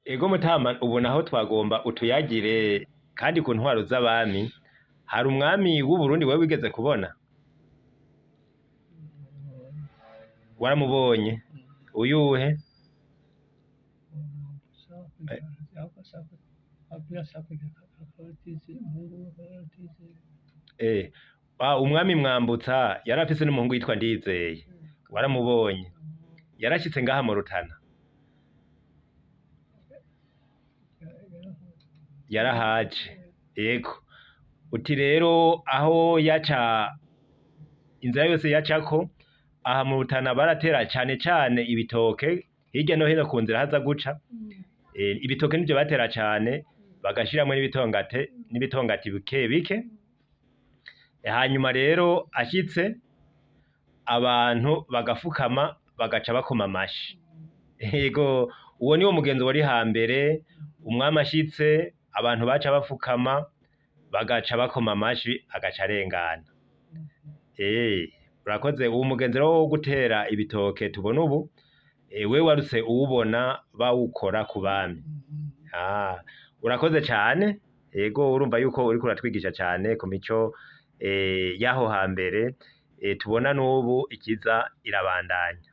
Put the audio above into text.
Ego Mutama, ubu naho twagomba utuyagire kandi ku ntwaro z'abami. Hari umwami w'Uburundi wewe wigeze kubona? Waramubonye? Uyuhe? Eh, umwami Mwambutsa yari afise n'umuhungu yitwa Ndizeye. Waramubonye? Yarashitse ngaha mu Rutana? Yarahaje. Yego. Uti rero aho yaca, inzira yose yacako aha mu Rutana baratera cane cane ibitoke hirya no hino ku nzira haza guca. Ibitoke nivyo batera cane, bagashiramwo n'ibitongate n'ibitongati bike bike. Hanyuma rero ashitse, abantu bagafukama, bagaca bakoma amashi. Yego, uwo niwo mugenzo wari hambere. Umwami ashitse, abantu baca bafukama, bagaca bakoma amashi, agaca arengana. Urakoze. Uwo mugenzo rero wo gutera ibitoke tubona ubu, wewe warutse uwubona bawukora ku bami. Ah, urakoze cane. Yego, urumva yuko uriko uratwigisha cane ku mico y'aho hambere, tubona n'ubu ikiza irabandanya.